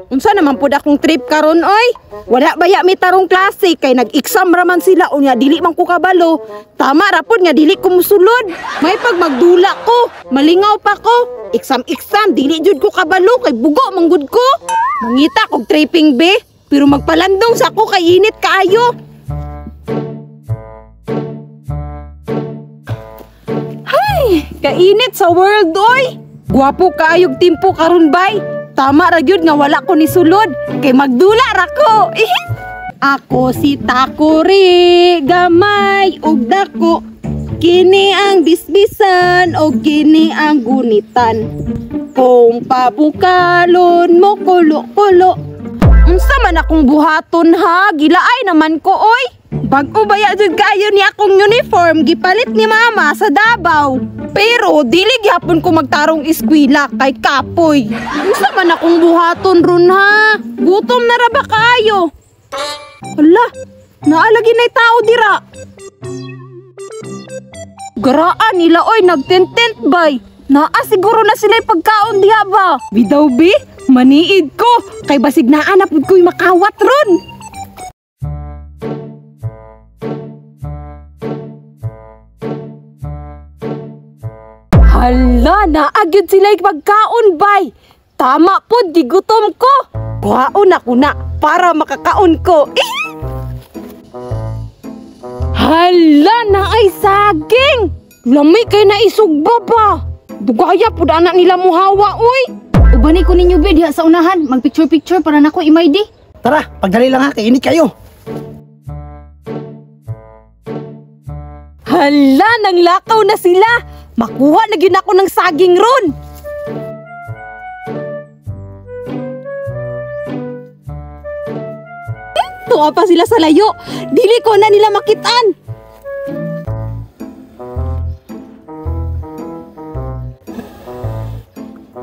Unsa naman pud akong trip karon oy? Wala baya mi tarong klase kay nag-exam ra man sila unya dili man ko kabalo. Tama ra pud nga dili ko musulod. May pag magdula ko, malingaw pa ko. Exam-exam dili jud ko kabalo kay bugo man gud ko. Mangita kog tripping be, pero magpalandong sa ko kay init kaayo. Hay, kainit sa world oy. Gwapo kaayog timpo karon bay. Tama ra gyud nga wala ko ni sulod kay magdula ra ko. Ako si Takuri, gamay ug dako. Kini ang bisbisan og kini ang gunitan. Kung pabukalon mo kulo-kulo. Unsa man akong buhaton ha? Gilaay naman ko oy. Bag-o baya jud kaayo ni akong uniform gipalit ni mama sa Davao. Pero dili gyapon ko magtarong eskwela kay kapoy. Unsa man akong buhaton ron ha? Gutom na ra ba kaayo? Hala, naalagi nay tao dira. Garaan nila oy, nagtentent bay. Naa siguro na sila'y pagkaon diha ba? Bidaw bi, maniid ko kay basig naa na pud ko'y makawat ron. Hala, naagyod sila'y pagkaon bay. Tama pod, gigutom ko. Kuhaon ako na para makakaon ko. Hala, naay saging. Lami kay naisugba ba? Dugaya pod anak nila muhawa oy. Ubani ko ninyo be diha sa unahan, magpicture-picture para nako imaydi. Tara, pagdali lang ha, kay init kayo. Hala, nanglakaw na sila. Makuha na gyud ako ng saging ron. Tuwa pa sila sa layo. Dili ko na nila makitaan.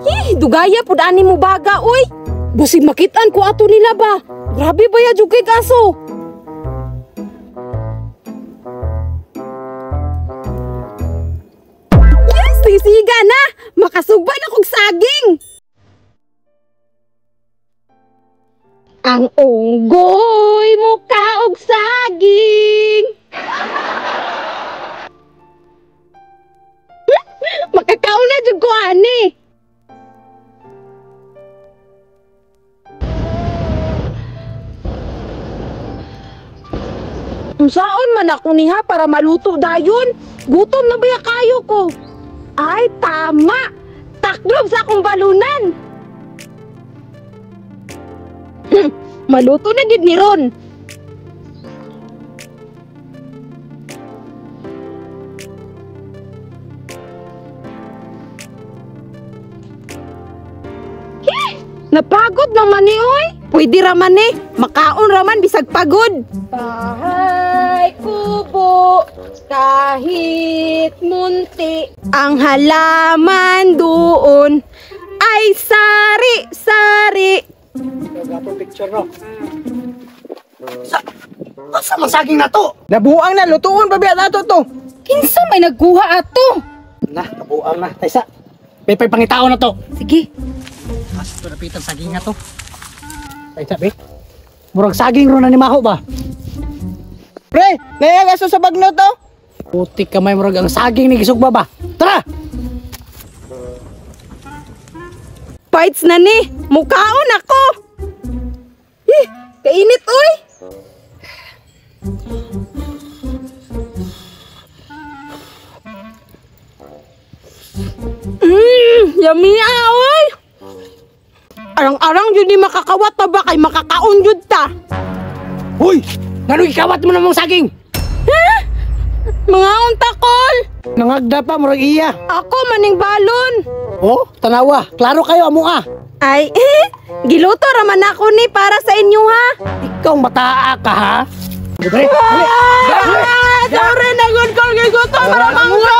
Hi, dugaya pud ani mo baga oy. Basig makitaan ko ato nila ba. Grabe ba ya jud kay kaso. Yes, sisiga na. Makasugba na kog saging. Ang unggoy mukha og saging. Makakaon na jud ko ani. Unsaon man ako niha para maluto dayon? Gutom na baya kayo ko. Ay, tama! Taklob sa akong balunan! Maluto na gid ni ron. Napagod naman ni oy. Pwede raman eh. Makaon raman bisag pagod. Bahay kubo kahit munti, ang halaman doon ay sari-sari. Picture no. Sa asa man saging na to? Nabuang na, lutuon pa biya nato to. Kinsa may nagkuha ato? Na, nabuang na. Taysa. May pangitaon na to. Sige. Asa to napitan saging na to? Taysa be. Murag saging ro na ni Maho ba? Pre, nayag aso sa bagno to. Putik kamay murag ang saging ni gisugba ba? Tara. Bites na ni. Mukaon ako. Eh, kainit oy. Yummy ah, oy. Arang-arang yun ni makakawat ta ba kay makakaon yun ta. Uy, ngano gikawat mo namang saging? Eh? Mga untakol. Nangagda pa murag iya. Ako maning balon. Oh, tanawa. Klaro kayo amo ah. Ay, eh, giluto raman ako ni para sa inyo ha. Ikaw mataa ka ha. Dali, dali. Sorry, nagun ko gigutom para mangga.